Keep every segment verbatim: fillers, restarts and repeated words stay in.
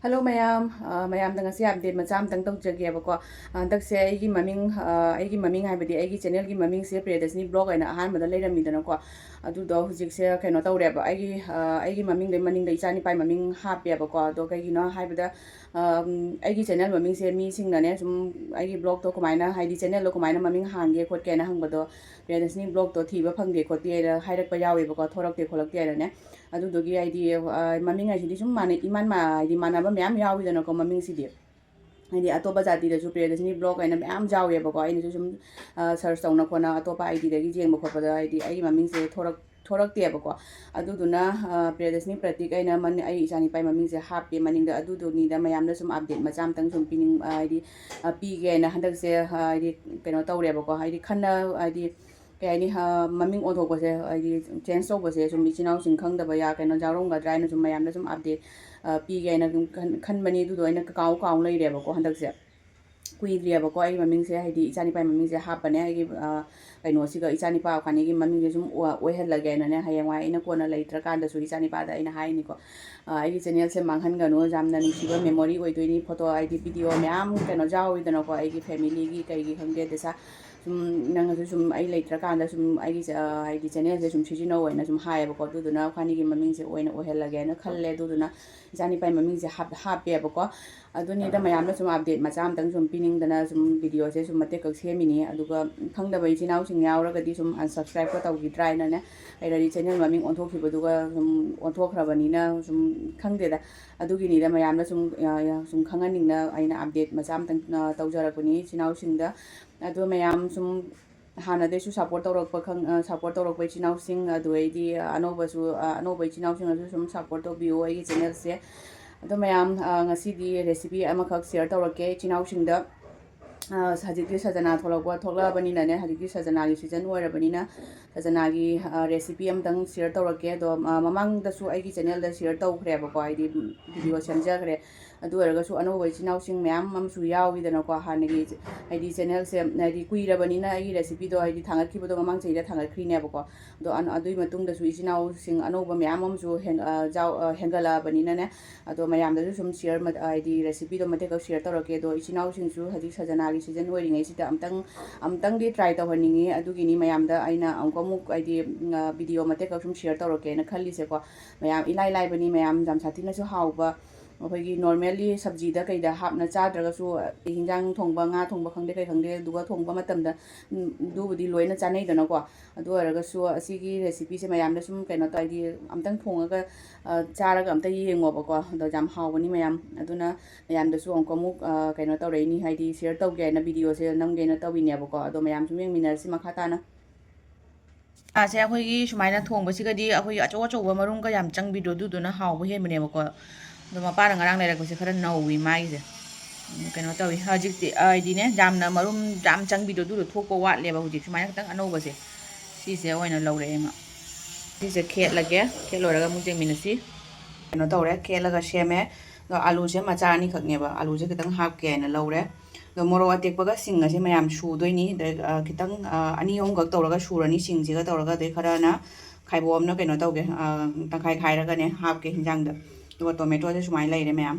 Hello ꯃꯌꯥꯝ, ꯑ, ꯃꯌꯥꯝꯗ ꯉꯁꯤ ꯑꯞꯗꯦꯠ ꯃꯆꯥ ꯑꯃꯇꯪ ꯇꯧꯖꯒꯦꯕꯀꯣ꯫ ꯍꯟꯗꯛꯁꯦ ꯑꯩꯒꯤ ꯃꯃꯤꯡ, ꯑ, ꯑꯩꯒꯤ ꯃꯃꯤꯡ ꯍꯥꯏꯕꯗꯤ ꯑꯩꯒꯤ ꯆꯦꯅꯦꯜꯒꯤ ꯃꯃꯤꯡꯁꯦ ꯄ꯭ꯔꯤꯌꯗꯔꯁꯤꯅꯤ ꯕ꯭ꯂꯣꯒ ꯍꯥꯏꯅ ꯑꯍꯥꯟꯕꯗ ꯂꯩꯔꯝꯃꯤꯗꯅꯀꯣ꯫ ꯑꯗꯨꯗꯣ ꯍꯧꯖꯤꯛꯁꯦ ꯀꯩꯅꯣ ꯇꯧꯔꯦꯕ, ꯑꯩꯒꯤ, ꯑ, ꯑꯩꯒꯤ ꯃꯃꯤꯡꯗꯩ ꯃꯅꯤꯡꯗ ꯏꯆꯥꯅꯤꯄꯥꯒꯤ ꯃꯃꯤꯡ ꯍꯥꯞꯄꯦꯕꯀꯣ꯫ ꯑꯗꯣ ꯀꯩꯒꯤꯅꯣ ꯍꯥꯏꯕꯗ, ꯑ, ꯎꯝ, ꯑꯩꯒꯤ ꯆꯦꯅꯦꯜ ꯃꯃꯤꯡꯁꯦ ꯃꯤꯁꯤꯡꯅꯅꯦ ꯁꯨꯝ ꯑꯩꯒꯤ ꯕ꯭ꯂꯣꯒꯇꯣ ꯀꯃꯥꯏꯅ, ꯍꯥꯏꯗꯤ ꯆꯦꯅꯦꯜꯗꯣ ꯀꯃꯥꯏꯅ ꯃꯃꯤꯡ ꯍꯥꯡꯒꯦ ꯈꯣꯠꯀꯦꯅ ꯍꯪꯕꯗꯣ, ꯄ꯭ꯔꯤꯌꯗꯔꯁꯤꯅꯤ ꯕ꯭ꯂꯣꯒꯇꯣ ꯊꯤꯕ ꯐꯪꯗꯦ ꯈꯣꯠꯇꯦꯅ ꯍꯥꯏꯔꯛꯄ ꯌꯥꯎꯋꯦꯕꯀꯣ, ꯊꯣꯔꯛꯇꯦ ꯈꯣꯠꯂꯛꯇꯦ ꯍꯥꯏꯅꯅꯦ꯫ ꯑꯗꯨꯗꯨꯒꯤ ꯍꯥꯏꯗꯤ, ꯑ, ꯃꯃꯤꯡ ꯍꯥꯏꯁꯤꯗꯤ ꯁꯨꯝ ꯃꯥꯟꯅꯩ, ꯏꯃꯥꯟ ꯃꯥ-, ꯍꯥꯏꯗꯤ ꯃꯥꯟꯅꯕ ꯃꯌꯥꯝ ꯌꯥꯎꯋꯤꯗꯅꯀꯣ ꯃꯃꯤꯡꯁꯤꯗꯤ꯫ ꯍꯥꯏꯗꯤ ꯑꯇꯣꯞꯄ ꯖꯥꯇꯤꯗꯁꯨ ꯄ꯭ꯔꯤꯌꯗꯔꯁꯤꯅꯤ ꯕ꯭ꯂꯣꯒ ꯍꯥꯏꯅ ꯃꯌꯥꯝ ꯌꯥꯎꯋꯦꯕꯀꯣ꯫ ꯑꯩꯅꯁꯨ ꯁꯨꯝ, ꯑ, ꯁꯔꯆ ꯇꯧꯅ ꯈꯣꯠꯅ ꯑꯇꯣꯞꯄ ꯑꯥꯏ ꯗꯤꯗꯒꯤ ꯌꯦꯡꯕ ꯈꯣꯠꯄꯗ ꯍꯥꯏꯗꯤ ꯑꯩꯒꯤ ꯃꯃꯤꯡꯁꯦ ꯊꯣꯔꯛ-, ꯊꯣꯔꯛꯇꯦꯕꯀꯣ꯫ ꯑꯗꯨꯗꯨꯅ, ꯑ, ꯄ꯭ꯔꯤꯌꯗꯔꯁꯤꯅꯤ ꯄ꯭ꯔꯇꯤꯛ ꯍꯥꯏꯅ ꯃꯅꯤ-, ꯑꯩ ꯏꯆꯥꯅꯤꯄꯥꯒꯤ ꯃꯃꯤꯡꯁꯦ ꯍꯥꯞꯄꯦ ꯃꯅꯤꯡꯗ꯫ ꯑꯗꯨꯗꯨꯅꯤꯗ ꯃꯌꯥꯝꯅ ꯁꯨꯝ ꯑꯞꯗꯦꯠ ꯃꯆꯥ ꯑꯃꯇꯪ ꯁꯨꯝ ꯄꯤꯅꯤꯡ-, ꯑ, ꯍꯥꯏꯗꯤ, ꯑ, ꯄꯤꯒꯦ ꯍꯥꯏꯅ ꯍꯟꯗꯛꯁꯦ, ꯑ, ꯍꯥꯏꯗꯤ ꯀꯩꯅꯣ ꯇꯧꯔꯦꯕꯀꯣ꯫ ꯍꯥꯏꯗꯤ ꯈꯟꯅ-, ꯍꯥꯏꯗꯤ ꯀꯩ ꯍꯥꯏꯅꯤ, ꯑ, ꯃꯃꯤꯡ ꯑꯣꯟꯊꯣꯛꯄꯁꯦ, ꯍꯥꯏꯗꯤ ꯆꯦꯟꯖ ꯇꯧꯕꯁꯦ ꯁꯨꯝ ꯏꯆꯤꯟ ꯏꯅꯥꯎꯁꯤꯡ ꯈꯪꯗꯕ ꯌꯥ-, ꯀꯩꯅꯣ ꯌꯥꯎꯔꯝꯒꯗ꯭ꯔꯥ ꯍꯥꯏꯅ ꯁꯨꯝ ꯃꯌꯥꯝꯅ ꯁꯨꯝ ꯑꯞꯗꯦꯠ, ꯑ, ꯄꯤꯒꯦ ꯍꯥꯏꯅ ꯁꯨꯝ ꯈꯟ-, ꯈꯟꯕꯅꯤ꯫ ꯑꯗꯨꯗꯣ ꯑꯩꯅ ꯀꯥꯎ ꯀꯥꯎ ꯂꯩꯔꯦꯕꯀꯣ꯫ ꯍꯟꯗꯛꯁꯦ ꯀꯨꯏꯗ꯭ꯔꯤꯑꯕꯀꯣ ꯑꯩꯒꯤ ꯃꯃꯤꯡꯁꯦ, ꯍꯥꯏꯗꯤ ꯏꯆꯥꯅꯤꯄꯥꯒꯤ ꯃꯃꯤꯡꯁꯦ ꯍꯥꯞꯄꯅꯦ꯫ ꯑꯩꯒꯤ, ꯑ, ꯀꯩꯅꯣꯁꯤꯒ, ꯏꯆꯥꯅꯤꯄꯥ ꯑꯩꯈꯣꯏꯅꯤꯒꯤ ꯃꯃꯤꯡꯁꯦ ꯁꯨꯝ ꯑꯣ-, ꯑꯣꯏꯍꯜꯂꯒꯦꯅꯅꯦ꯫ ꯍꯌꯦꯡꯋꯥꯏ ꯑꯩꯅ ꯀꯣꯟꯅ ꯂꯩꯇ꯭ꯔꯀꯥꯟꯗꯁꯨ ꯏꯆꯥꯅꯤꯄꯥꯗ ꯑꯩꯅ ꯍꯥꯏꯅꯤꯀꯣ꯫ ꯑ, ꯑꯩꯒꯤ ꯆꯦꯅꯦꯜꯁꯦ ꯃꯥꯡꯍꯟꯒꯅꯨ, ꯌꯥꯝꯅ ꯅꯨꯡꯁꯤꯕ ꯃꯦꯃꯣꯔꯤ ꯑꯣꯏꯗꯣꯏꯅꯤ꯫ ꯐꯣꯇꯣ ꯍꯥꯏꯗꯤ ꯚꯤꯗꯤꯑꯣ ꯃꯌꯥꯝ ꯀꯩꯅꯣ ꯌꯥꯎꯋꯤꯗꯅꯀꯣ, ꯑꯩꯒꯤ ꯐꯦꯃꯤꯂꯤꯒꯤ ꯀꯩꯒꯤ ꯈꯪꯗꯦ, ꯗꯦꯁꯥ ꯁꯨꯝ ꯅꯪꯅꯁꯨ ꯁꯨꯝ ꯑꯩ ꯂꯩꯇ꯭ꯔꯀꯥꯟꯗ ꯁꯨꯝ ꯑꯩꯒꯤ, ꯑ, ꯍꯥꯏꯗꯤ ꯆꯦꯅꯦꯜꯁꯦ ꯁꯨꯝ ꯁꯤꯖꯤꯟꯅꯧ ꯍꯥꯏꯅ ꯁꯨꯝ ꯍꯥꯏꯌꯦꯕꯀꯣ꯫ ꯑꯗꯨꯗꯨꯅ ꯑꯩꯈꯣꯏꯅꯤꯒꯤ ꯃꯃꯤꯡꯁꯦ ꯑꯣꯏꯅ ꯑꯣꯏꯍꯜꯂꯒꯦꯅ ꯈꯜꯂꯦ꯫ ꯑꯗꯨꯗꯨꯅ ꯏꯆꯥꯅꯤꯄꯥꯒꯤ ꯃꯃꯤꯡꯁꯦ ꯍꯥꯞ-, ꯍꯥꯞꯄꯦꯕꯀꯣ꯫ ꯑꯗꯨꯅꯤꯗ ꯃꯌꯥꯝꯅ ꯁꯨꯝ ꯑꯞꯗꯦꯠ ꯃꯆꯥ ꯑꯃꯇꯪ ꯁꯨꯝ ꯄꯤꯅꯤꯡꯗꯅ ꯁꯨꯝ ꯚꯤꯗꯤꯑꯣꯁꯦ ꯁꯨꯝ ꯃꯇꯦꯛ ꯈꯛ ꯁꯦꯝꯃꯤꯅꯤ꯫ ꯑꯗꯨꯒ ꯈꯪꯗꯕ ꯏꯆꯤꯟ ꯏꯅꯥꯎꯁꯤꯡ ꯌꯥꯎꯔꯒꯗꯤ ꯁꯨꯝ unsubscribe ꯀ ꯇꯧꯈꯤꯗ꯭ꯔꯥ ꯍꯥꯏꯅꯅꯦ, ꯂꯩꯔꯗꯤ ꯆꯦꯅꯦꯜ ꯃꯃꯤꯡ ꯑꯣꯟꯊꯣꯛꯈꯤꯕꯗꯨꯒ ꯁꯨꯝ ꯑꯣꯟꯊꯣꯛꯈ꯭ꯔꯕꯅꯤꯅ ꯁꯨꯝ ꯈꯪꯗꯦꯗ꯫ ꯑꯗꯨꯒꯤꯅꯤꯗ ꯃꯌꯥꯝꯅ ꯁꯨꯝ, ꯑ, ꯁꯨꯝ ꯈꯪꯍꯟꯅꯤꯡꯅ ꯑꯩꯅ ꯑꯞꯗꯦꯠ ꯃꯆꯥ ꯑꯃꯇꯪ, ꯑ, ꯇꯧꯖꯔꯛꯄꯅꯤ ꯏꯆꯤꯟ ꯏꯅꯥꯎꯁꯤꯡꯗ꯫ ꯑꯗꯣ ꯃꯌꯥꯝ ꯁꯨꯝ ꯍꯥꯟꯅꯗꯩꯁꯨ ꯁꯞꯄꯣꯔꯠ ꯇꯧꯔꯛꯄ ꯈꯪ-, ꯑ, ꯁꯞꯄꯣꯔꯠ ꯇꯧꯔꯛꯄ ꯏꯆꯤꯟ ꯏꯅꯥꯎꯁꯤꯡ, ꯑꯗꯨꯗꯩꯗꯤ, ꯑ, ꯑꯅꯧꯕꯁꯨ, ꯑ, ꯑꯅꯧꯕ ꯏꯆꯤꯟ ꯏꯅꯥꯎꯁꯤꯡꯅꯁꯨ ꯁꯨꯝ ꯁꯞꯄꯣꯔꯠ ꯇꯧꯕꯤꯌꯨ ꯑꯩꯒꯤ ꯆꯦꯅꯦꯜꯁꯦ꯫ ꯑꯗꯣ ꯃꯌꯥꯝ, ꯑ, ꯉꯁꯤꯗꯤ ꯔꯦꯁꯤꯄꯤ ꯑꯃꯈꯛ ꯁꯤꯌꯔ ꯇꯧꯔꯛꯀꯦ ꯏꯆꯤꯟ ꯏꯅꯥꯎꯁꯤꯡꯗ꯫ ꯑ, ꯍꯧꯖꯤꯛꯇꯤ ꯁꯖꯅꯥ ꯊꯣꯛꯂꯛꯄ, ꯊꯣꯛꯂꯛꯑꯕꯅꯤꯅꯅꯦ, ꯍꯧꯖꯤꯛꯇꯤ ꯁꯖꯅꯥꯒꯤ ꯁꯤꯖꯟ ꯑꯣꯏꯔꯕꯅꯤꯅ ꯁꯖꯅꯥꯒꯤ, ꯑ, recipe ꯑꯃꯇꯪ share ꯇꯧꯔꯛꯀꯦ꯫ ꯑꯗꯣ, ꯑ, ꯃꯃꯥꯡꯗꯁꯨ ꯑꯩꯒꯤ channelꯗ share ꯇꯧꯈ꯭ꯔꯦꯕꯀꯣ, ꯍꯥꯏꯗꯤ, ꯎꯝ, video ꯁꯦꯝꯖꯈ꯭ꯔꯦ꯫ ꯑꯗꯨ ꯑꯣꯏꯔꯒꯁꯨ ꯑꯅꯧꯕ ꯏꯆꯤꯟ ꯏꯅꯥꯎꯁꯤꯡ ꯃꯌꯥꯝ ꯑꯃꯁꯨ ꯌꯥꯎꯋꯤꯗꯅꯀꯣ, ꯍꯥꯟꯅꯒꯤ, ꯍꯥꯏꯗꯤ, channelꯁꯦ, ꯍꯥꯏꯗꯤ, ꯀꯨꯏꯔꯕꯅꯤꯅ ꯑꯩꯒꯤ recipeꯗꯣ, ꯍꯥꯏꯗꯤ, ꯊꯥꯡꯒꯠꯈꯤꯕꯗꯣ ꯃꯃꯥꯡ ꯆꯍꯤꯗ ꯊꯥꯡꯒꯠꯈ꯭ꯔꯤꯅꯦꯕꯀꯣ꯫ ꯑꯗꯣ ꯑꯟ-, ꯑꯗꯨꯒꯤ ꯃꯇꯨꯡꯗꯁꯨ ꯏꯆꯤꯟ ꯏꯅꯥꯎꯁꯤꯡ ꯑꯅꯧꯕ ꯃꯌꯥꯝ ꯑꯃꯁꯨ ꯍꯦꯟ-, ꯑ, ꯖꯥꯎ-, ꯑ, ꯍꯦꯟꯒꯠꯂꯛꯑꯕꯅꯤꯅꯅꯦ, ꯑꯗꯣ ꯃꯌꯥꯝꯗꯁꯨ ꯁꯨꯝ share ꯃꯠ-, ꯍꯥꯏꯗꯤ, recipeꯗꯣ ꯃꯇꯦꯛ ꯈꯛ share ꯇꯧꯔꯛꯀꯦ꯫ ꯑꯗꯣ ꯏꯆꯤꯟ ꯏꯅꯥꯎꯁꯤꯡꯁꯨ ꯍꯧꯖꯤꯛ ꯁꯖꯅꯥꯒꯤ season ꯑꯣꯏꯔꯤꯉꯩꯁꯤꯗ ꯑꯝꯇꯪ, ꯑꯝꯇꯪꯗꯤ try ꯇꯧꯍꯟꯅꯤꯡꯉꯤ꯫ ꯑꯗꯨꯒꯤꯅꯤ ꯃꯌꯥꯝꯗ ꯑꯩꯅ ꯑꯃꯨꯛꯀ ꯑꯃꯨꯛ, ꯍꯥꯏꯗꯤ, ꯎꯝ, ꯑ, video ꯃꯇꯦꯛ ꯈꯛ ꯁꯨꯝ share ꯇꯧꯔꯛꯀꯦꯅ ꯈꯜꯂꯤꯁꯦꯀꯣ꯫ ꯃꯌꯥꯝ ꯏꯂꯥꯏ ꯂꯥꯏꯕꯅꯤ, ꯃꯌꯥꯝ ꯌꯥꯝ ꯁꯥꯊꯤꯅꯁꯨ ꯍꯥꯎꯕ꯫ ꯑꯩꯈꯣꯏꯒꯤ normally ꯁꯕꯖꯤꯗ ꯀꯩꯗ ꯍꯥꯞꯅ ꯆꯥꯗ꯭ꯔꯒꯁꯨ, ꯍꯤꯟꯖꯥꯡ ꯊꯣꯡꯕ, ꯉꯥ ꯊꯣꯡꯕ ꯈꯪꯗꯦ, ꯀꯩ ꯈꯪꯗꯦ, ꯑꯗꯨꯒ ꯊꯣꯡꯕ ꯃꯇꯝꯗ, ꯎꯝ, ꯑꯗꯨꯕꯨꯗꯤ ꯂꯣꯏꯅ ꯆꯥꯅꯩꯗꯅꯀꯣ꯫ ꯑꯗꯨ ꯑꯣꯏꯔꯒꯁꯨ ꯑꯁꯤꯒꯤ recipeꯁꯦ ꯃꯌꯥꯝꯗ ꯁꯨꯝ ꯀꯩꯅꯣ ꯇꯧ-, ꯍꯥꯏꯗꯤ ꯑꯝꯇꯪ ꯊꯣꯡꯉꯒ, ꯑ, ꯆꯥꯔꯒ ꯑꯝꯇ ꯌꯦꯡꯉꯣꯕꯀꯣ꯫ ꯑꯗꯣ ꯌꯥꯝ ꯍꯥꯎꯕꯅꯤ ꯃꯌꯥꯝ꯫ ꯑꯗꯨꯅ ꯃꯌꯥꯝꯗꯁꯨ ꯑꯃꯨꯛꯀ ꯑꯃꯨꯛ, ꯑ, ꯀꯩꯅꯣ ꯇꯧꯔꯛꯏꯅꯤ, ꯍꯥꯏꯗꯤ share ꯇꯧꯒꯦ ꯍꯥꯏꯅ videoꯁꯦ ꯅꯝꯒꯦꯅ ꯇꯧꯔꯤꯅꯦꯕꯀꯣ꯫ ꯑꯗꯣ ꯃꯌꯥꯝ ꯁꯨꯝ ꯌꯦꯡꯃꯤꯟꯅꯔꯁꯤ ꯃꯈꯥ ꯇꯥꯅ꯫ ꯁꯦ ꯑꯩꯈꯣꯏꯒꯤ ꯁꯨꯃꯥꯏꯅ ꯊꯣꯡꯕꯁꯤꯒꯗꯤ ꯑꯩꯈꯣꯏꯒꯤ ꯑꯆꯧ ꯑꯆꯧꯕ ꯃꯔꯨꯝꯒ ꯌꯥꯝ ꯆꯪꯕꯤꯗꯣ ꯑꯗꯨꯗꯨꯅ ꯍꯥꯎꯕ ꯍꯦꯟꯕꯅꯦꯕꯀꯣ꯫ ꯑꯗꯣ ꯃꯄꯥꯅ ꯉꯔꯥꯡ ꯂꯩꯔꯛꯄꯁꯦ ꯈꯔ ꯅꯧꯋꯤ ꯃꯥꯒꯤꯁꯦ꯫ ꯎꯝ, ꯀꯩꯅꯣ ꯇꯧꯋꯤ ꯍꯧꯖꯤꯛꯇꯤ, ꯑ, ꯍꯥꯏꯗꯤꯅꯦ, ꯌꯥꯝꯅ ꯃꯔꯨꯝ ꯌꯥꯝ ꯆꯪꯕꯤꯗꯣ ꯑꯗꯨꯗꯣ ꯊꯣꯛꯄ ꯋꯥꯠꯂꯦꯕ ꯍꯧꯖꯤꯛ꯫ ꯁꯨꯃꯥꯏꯅ ꯈꯤꯇꯪ ꯑꯅꯧꯕꯁꯦ, ꯁꯤꯁꯦ ꯑꯣꯏꯅ ꯂꯧꯔꯛꯑꯦ ꯃꯥ꯫ ꯁꯤꯁꯦ ꯈꯦꯠꯂꯒꯦ, ꯈꯦꯠꯂꯣꯏꯔꯒ ꯑꯃꯨꯛ ꯌꯦꯡꯃꯤꯟꯅꯁꯤ꯫ ꯀꯩꯅꯣ ꯇꯧꯔꯦ, ꯈꯦꯠꯂꯒ ꯁꯦꯝꯃꯦ꯫ ꯑꯗꯣ ꯑꯥꯂꯨꯁꯦ ꯃꯆꯥ ꯑꯅꯤꯈꯛꯅꯦꯕ, ꯑꯥꯂꯨꯁꯦ ꯈꯤꯇꯪ ꯍꯥꯞꯀꯦ ꯍꯥꯏꯅ ꯂꯧꯔꯦ꯫ ꯑꯗꯣ ꯃꯣꯔꯣꯛ ꯑꯇꯦꯛꯄꯒ ꯁꯤꯡꯒꯁꯦ ꯃꯌꯥꯝ ꯁꯨꯗꯣꯏꯅꯤ꯫ ꯑꯗ, ꯑ, ꯈꯤꯇꯪ, ꯑ, ꯑꯅꯤ ꯑꯍꯨꯝꯈꯛ ꯇꯧꯔꯒ ꯁꯨꯔꯅꯤ꯫ ꯁꯤꯡꯁꯤꯒ ꯇꯧꯔꯒ, ꯑꯗꯩ ꯈꯔꯅ ꯈꯥꯏꯕꯣꯛ ꯑꯃꯅ ꯀꯩꯅꯣ ꯇꯧꯒꯦ, ꯑ, ꯇꯪꯈꯥꯏ ꯈꯥꯏꯔꯒꯅꯦ ꯍꯥꯞꯀꯦ ꯍꯤꯟꯖꯥꯡꯗ꯫ ꯑꯗꯨꯒ ꯇꯣꯃꯦꯇꯣꯁꯦ ꯁꯨꯃꯥꯏꯅ ꯂꯩꯔꯦ ꯃꯌꯥꯝ꯫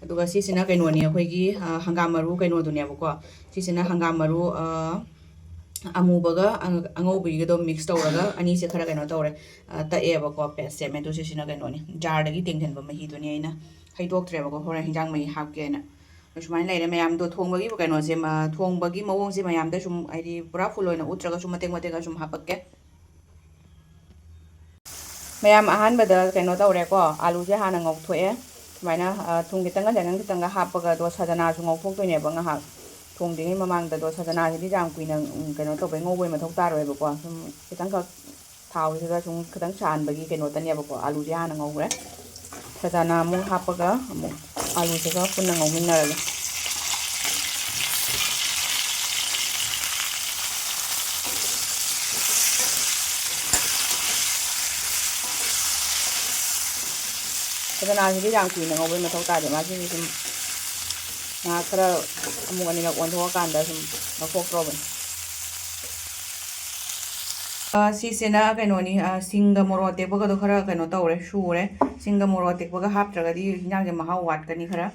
ꯑꯗꯨꯒ ꯁꯤꯁꯤꯅ ꯀꯩꯅꯣꯅꯤ, ꯑꯩꯈꯣꯏꯒꯤ, ꯑ, ꯍꯪꯒꯥꯝ ꯃꯔꯨ ꯀꯩꯅꯣꯗꯨꯅꯦꯕꯀꯣ꯫ ꯁꯤꯁꯤꯅ ꯍꯪꯒꯥꯝ ꯃꯔꯨ, ꯑ, ꯑꯃꯨꯕꯒ ꯑꯉ-, ꯑꯉꯧꯕꯒꯤꯒꯗꯣ mix ꯇꯧꯔꯒ ꯑꯅꯤꯁꯦ ꯈꯔ ꯀꯩꯅꯣ ꯇꯧꯔꯦ, ꯑ, ꯇꯛꯑꯦꯕꯀꯣ, paste ꯁꯦꯝꯃꯦ꯫ ꯑꯗꯨ ꯁꯤꯁꯤꯅ ꯀꯩꯅꯣꯅꯤ, jarꯗꯒꯤ ꯇꯦꯡꯁꯤꯟꯕ ꯃꯍꯤꯗꯨꯅꯤ, ꯑꯩꯅ ꯍꯩꯗꯣꯛꯇ꯭ꯔꯦꯕꯀꯣ, ꯍꯣꯔꯦꯟ ꯍꯤꯟꯖꯥꯡ ꯃꯍꯤ ꯍꯥꯞꯀꯦꯅ꯫ ꯑꯗꯣ ꯁꯨꯃꯥꯏꯅ ꯂꯩꯔꯦ ꯃꯌꯥꯝꯗꯣ꯫ ꯊꯣꯡꯕꯒꯤ ꯀꯩꯅꯣꯁꯦ, ꯃ-, ꯊꯣꯡꯕꯒꯤ ꯃꯑꯣꯡꯁꯦ ꯃꯌꯥꯝꯗ ꯁꯨꯝ, ꯍꯥꯏꯗꯤ, ꯄꯨꯔꯥ full ꯑꯣꯏꯅ ꯎꯠꯇ꯭ꯔꯒꯁꯨ ꯃꯇꯦꯛ ꯃꯇꯦꯛ ꯁꯨꯝ ꯍꯥꯄꯛꯀꯦ꯫ ꯃꯌꯥꯝ, ꯑꯍꯥꯟꯕꯗ ꯀꯩꯅꯣ ꯇꯧꯔꯦꯀꯣ, ꯑꯥꯂꯨꯁꯦ ꯍꯥꯟꯅ ꯉꯧꯊꯣꯛꯑꯦ꯫ ꯁꯨꯃꯥꯏꯅ, ꯑ, ꯊꯨꯝ ꯈꯤꯇꯪꯒ ꯆꯅꯝ ꯈꯤꯇꯪꯒ ꯍꯥꯞꯄꯒ, ꯑꯗꯣ ꯁꯗꯅꯥꯁꯨ ꯉꯧꯊꯣꯛꯇꯣꯏꯅꯦꯕ ꯉꯥꯏꯍꯥꯛ꯫ ꯊꯣꯡꯗ꯭ꯔꯤꯉꯩ ꯃꯃꯥꯡꯗ꯫ ꯑꯗꯣ ꯁꯗꯅꯥꯁꯤꯗꯤ ꯌꯥꯝ ꯀꯨꯏꯅ, ꯎꯝ, ꯀꯩꯅꯣ ꯇꯧꯕꯩ ꯉꯧꯕꯩ ꯃꯊꯧ ꯇꯥꯔꯣꯏꯕꯀꯣ꯫ ꯁꯨꯝ ꯈꯤꯇꯪꯈꯛ ꯊꯥꯎꯁꯤꯗ ꯁꯨꯝ ꯈꯤꯇꯪ ꯁꯥꯍꯟꯕꯒꯤ ꯀꯩꯅꯣꯇꯅꯦꯕꯀꯣ꯫ ꯑꯥꯂꯨꯁꯦ ꯍꯥꯟꯅ ꯉꯧꯈ꯭ꯔꯦ꯫ ꯁꯗꯥꯅꯥ ꯑꯃꯨꯛ ꯍꯥꯞꯄꯒ ꯑꯃꯨꯛ ꯑꯥꯂꯨꯁꯤꯒ ꯄꯨꯟꯅ ꯉꯧꯃꯤꯟꯅꯔꯒꯦ꯫ ꯆꯅꯥꯁꯤꯗꯤ ꯌꯥꯝ ꯀꯨꯏꯅ ꯉꯧꯕꯩ ꯃꯊꯧ ꯇꯥꯗꯦ, ꯃꯥꯁꯤꯗꯤ ꯁꯨꯝ ꯉꯥꯏꯍꯥꯛ ꯈꯔ ꯑꯃꯨꯛ ꯑꯅꯤꯔꯛ ꯑꯣꯟꯊꯣꯛꯑꯀꯥꯟꯗ ꯁꯨꯝ ꯂꯧꯊꯣꯛꯇ꯭ꯔꯣꯕꯅꯤ꯫ ꯑ, ꯁꯤꯁꯤꯅ ꯀꯩꯅꯣꯅꯤ, ꯑ, ꯁꯤꯡꯒ ꯃꯣꯔꯣꯛ ꯑꯇꯦꯛꯄꯒꯗꯣ ꯈꯔ ꯀꯩꯅꯣ ꯇꯧꯔꯦ, ꯁꯨꯔꯦ꯫ ꯁꯤꯡꯒ ꯃꯣꯔꯣꯛ ꯑꯇꯦꯛꯄꯒ ꯍꯥꯞꯇ꯭ꯔꯒꯗꯤ ꯍꯤꯟꯖꯥꯡꯁꯦ ꯃꯍꯥꯎ ꯋꯥꯠꯀꯅꯤ ꯈꯔ꯫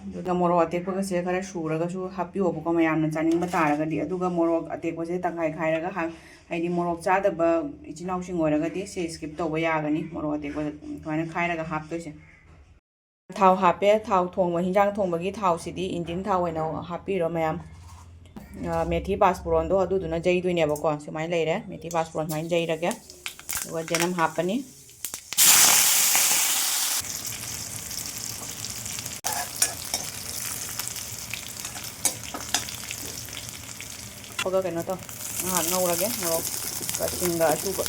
ꯑꯗꯨꯅ ꯃꯣꯔꯣꯛ ꯑꯇꯦꯛꯄꯒꯁꯦ ꯈꯔ ꯁꯨꯔꯒꯁꯨ ꯍꯥꯞꯄꯤꯌꯣꯕꯀꯣ, ꯃꯌꯥꯝꯅ ꯆꯥꯅꯤꯡꯕ ꯇꯥꯔꯒꯗꯤ꯫ ꯑꯗꯨꯒ ꯃꯣꯔꯣꯛ ꯑꯇꯦꯛꯄꯁꯦ ꯇꯪꯈꯥꯏ ꯈꯥꯏꯔꯒ ꯍꯥꯞ-, ꯍꯥꯏꯗꯤ ꯃꯣꯔꯣꯛ ꯆꯥꯗꯕ ꯏꯆꯤꯟ ꯏꯅꯥꯎꯁꯤꯡ ꯑꯣꯏꯔꯒꯗꯤ ꯁꯤ skip ꯇꯧꯕ ꯌꯥꯒꯅꯤ, ꯃꯣꯔꯣꯛ ꯑꯇꯦꯛꯄ ꯑꯗꯨꯃꯥꯏꯅ ꯈꯥꯏꯔꯒ ꯍꯥꯞꯇꯣꯏꯁꯦ꯫ ꯊꯥꯎ ꯍꯥꯞꯄꯦ꯫ ꯊꯥꯎ ꯊꯣꯡꯕ, ꯍꯤꯟꯖꯥꯡ ꯊꯣꯡꯕꯒꯤ ꯊꯥꯎꯁꯤꯗꯤ engine ꯊꯥꯎ ꯑꯣꯏꯅ ꯍꯥꯞꯄꯤꯔꯣ ꯃꯌꯥꯝ꯫ ꯑ, ꯃꯦꯊꯤ ꯄꯥꯁꯄꯨꯔꯣꯟꯗꯣ ꯑꯗꯨꯗꯨꯅ ꯌꯩꯗꯣꯏꯅꯦꯕꯀꯣ꯫ ꯁꯨꯃꯥꯏꯅ ꯂꯩꯔꯦ, ꯃꯦꯊꯤ ꯄꯥꯁꯄꯨꯔꯣꯟ ꯁꯨꯃꯥꯏꯅ ꯌꯩꯔꯒꯦ꯫ ꯑꯗꯨꯒ ꯆꯅꯝ ꯍꯥꯞꯄꯅꯤ꯫ ꯍꯥꯞꯄꯒ ꯀꯩꯅꯣ ꯇꯧ, ꯉꯥꯏꯍꯥꯛ ꯉꯧꯔꯒꯦ, ꯃꯣꯔꯣꯛꯀ ꯁꯤꯡꯒ ꯑꯁꯨꯕ꯫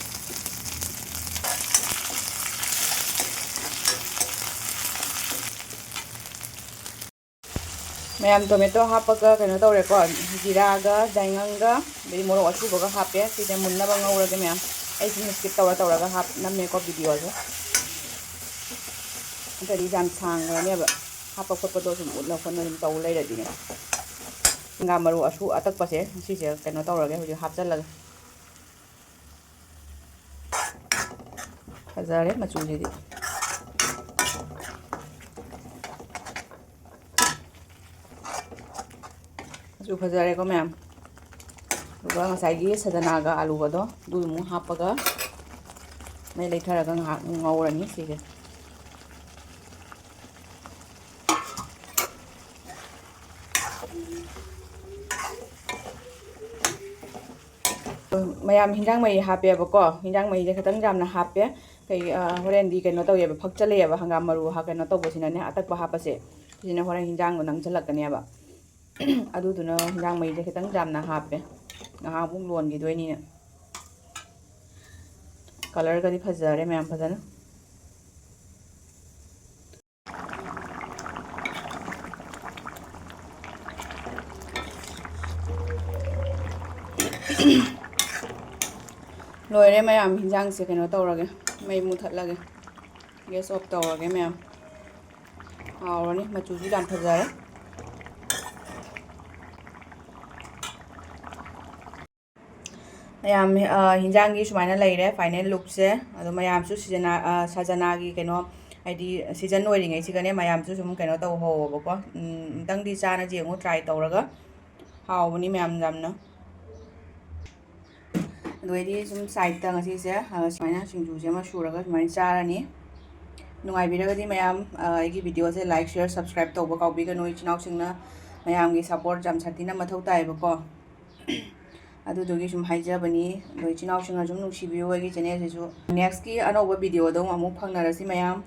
ꯃꯌꯥꯝ, ꯇꯣꯃꯦꯇꯣ ꯍꯥꯞꯄꯒ ꯀꯩꯅꯣ ꯇꯧꯔꯦꯀꯣ, ꯖꯤꯔꯥꯒ ꯌꯥꯏꯉꯪꯒ ꯑꯗꯩ ꯃꯣꯔꯣꯛ ꯑꯁꯨꯕꯒ ꯍꯥꯞꯄꯦ꯫ ꯁꯤꯁꯦ ꯃꯨꯟꯅꯕ ꯉꯧꯔꯒꯦ ꯃꯌꯥꯝ꯫ ꯑꯩ ꯁꯨꯝ skip ꯇꯧꯔ ꯇꯧꯔꯒ ꯍꯥꯞ-, ꯅꯝꯃꯦꯀꯣ videoꯁꯦ, ꯅꯠꯇ꯭ꯔꯗꯤ ꯌꯥꯝ ꯁꯥꯡꯈ꯭ꯔꯅꯦꯕ꯫ ꯍꯥꯞꯄ ꯈꯣꯠꯄꯗꯣ ꯁꯨꯝ ꯎꯠꯅ ꯈꯣꯠꯅ ꯑꯗꯨꯝ ꯇꯧ ꯂꯩꯔꯗꯤꯅꯦ꯫ ꯍꯪꯒꯥꯝ ꯃꯔꯨ ꯑꯁꯨ ꯑꯇꯛꯄꯁꯦ ꯁꯤꯁꯦ ꯀꯩꯅꯣ ꯇꯧꯔꯒꯦ, ꯍꯧꯖꯤꯛ ꯍꯥꯞꯆꯜꯂꯒꯦ꯫ ꯐꯖꯔꯦ ꯃꯆꯨꯁꯤꯗꯤ꯫ ꯃꯆꯨ ꯐꯖꯔꯦꯀꯣ ꯃꯌꯥꯝ꯫ ꯑꯗꯨꯒ ꯉꯁꯥꯏꯒꯤ ꯁꯗꯅꯥꯒ ꯑꯂꯨꯒꯗꯣ ꯑꯗꯨ ꯑꯃꯨꯛ ꯍꯥꯞꯄꯒ ꯃꯩ ꯂꯩꯊꯔꯒ ꯉꯥꯏꯍꯥꯛ ꯉꯧꯔꯅꯤ ꯁꯤꯁꯦ꯫ ꯃꯌꯥꯝ, ꯍꯤꯟꯖꯥꯡ ꯃꯍꯤ ꯍꯥꯞꯄꯦꯕꯀꯣ꯫ ꯍꯤꯟꯖꯥꯡ ꯃꯍꯤꯁꯦ ꯈꯤꯇꯪ ꯌꯥꯝꯅ ꯍꯥꯞꯄꯦ꯫ ꯀꯩ, ꯑ, ꯍꯣꯔꯦꯟꯗꯤ ꯀꯩꯅꯣ ꯇꯧꯋꯦꯕ, ꯐꯛꯆꯜꯂꯛꯑꯦꯕ꯫ ꯍꯪꯒꯥꯝ ꯃꯔꯨ ꯍꯥ-, ꯀꯩꯅꯣ ꯇꯧꯕꯁꯤꯅꯅꯦ, ꯑꯇꯛꯄ ꯍꯥꯞꯄꯁꯦ, ꯁꯤꯁꯤꯅ ꯍꯣꯔꯦꯟ ꯍꯤꯟꯖꯥꯡꯗꯣ ꯅꯪꯁꯜꯂꯛꯀꯅꯦꯕ꯫ ꯑꯗꯨꯗꯨꯅ ꯍꯤꯟꯖꯥꯡ ꯃꯍꯤꯁꯦ ꯈꯤꯇꯪ ꯌꯥꯝꯅ ꯍꯥꯞꯄꯦ, ꯉꯥꯏꯍꯥꯛꯃꯨꯛ ꯂꯣꯟꯈꯤꯗꯣꯏꯅꯤꯅ꯫ ꯀꯂꯔꯒꯗꯤ ꯐꯖꯔꯦ ꯃꯌꯥꯝ ꯐꯖꯅ꯫ ꯂꯣꯏꯔꯦ ꯃꯌꯥꯝ, ꯍꯤꯟꯖꯥꯡꯁꯦ ꯀꯩꯅꯣ ꯇꯧꯔꯒꯦ, ꯃꯩ ꯃꯨꯊꯠꯂꯒꯦ꯫ Gas off ꯇꯧꯔꯒꯦ ꯃꯌꯥꯝ꯫ ꯍꯥꯎꯔꯅꯤ, ꯃꯆꯨꯁꯨ ꯌꯥꯝ ꯐꯖꯔꯦ꯫ ꯃꯌꯥꯝ, ꯑ, ꯍꯤꯟꯖꯥꯡꯒꯤ ꯁꯨꯃꯥꯏꯅ ꯂꯩꯔꯦ final lookꯁꯦ꯫ ꯑꯗꯣ ꯃꯌꯥꯝꯁꯨ ꯁꯤꯖꯅꯥ-, ꯑ, ꯁꯖꯅꯥꯒꯤ ꯀꯩꯅꯣ, ꯍꯥꯏꯗꯤ season ꯑꯣꯏꯔꯤꯉꯩꯁꯤꯒꯅꯦ, ꯃꯌꯥꯝꯁꯨ ꯁꯨꯝ ꯀꯩꯅꯣ ꯇꯧꯍꯧꯋꯣꯕꯀꯣ꯫ ꯎꯝ, ꯑꯝꯇꯪꯗꯤ ꯆꯥꯅꯁꯦ, ꯌꯦꯡꯉꯨ, try ꯇꯧꯔꯒ꯫ ꯍꯥꯎꯕꯅꯤ ꯃꯌꯥꯝ ꯌꯥꯝꯅ꯫ ꯑꯗꯨ ꯑꯩꯗꯤ ꯁꯨꯝ sideꯇ ꯉꯁꯤꯁꯦ, ꯑ, ꯁꯨꯃꯥꯏꯅ ꯁꯤꯡꯖꯨꯁꯦ ꯑꯃ ꯁꯨꯔꯒ ꯁꯨꯃꯥꯏꯅ ꯆꯥꯔꯅꯤ꯫ ꯅꯨꯡꯉꯥꯏꯕꯤꯔꯒꯗꯤ ꯃꯌꯥꯝ, ꯑ, ꯑꯩꯒꯤ videoꯁꯦ like, share, subscribe ꯇꯧꯕ ꯀꯥꯎꯕꯤꯒꯅꯨ꯫ ꯏꯆꯤꯟ ꯏꯅꯥꯎꯁꯤꯡꯅ ꯃꯌꯥꯝꯒꯤ support ꯌꯥꯝ ꯁꯥꯊꯤꯅ ꯃꯊꯧ ꯇꯥꯏꯌꯦꯕꯀꯣ꯫ ꯑꯗꯨꯗꯨꯒꯤ ꯁꯨꯝ ꯍꯥꯏꯖꯕꯅꯤ꯫ ꯑꯗꯣ ꯏꯆꯤꯟ ꯏꯅꯥꯎꯁꯤꯡꯅ ꯁꯨꯝ ꯅꯨꯡꯁꯤꯕꯤꯌꯨ ꯑꯩꯒꯤ channelꯁꯤꯁꯨ꯫ Nextꯀꯤ ꯑꯅꯧꯕ videoꯗ ꯑꯃꯨꯛ ꯐꯪꯅꯔꯁꯤ ꯃꯌꯥꯝ꯫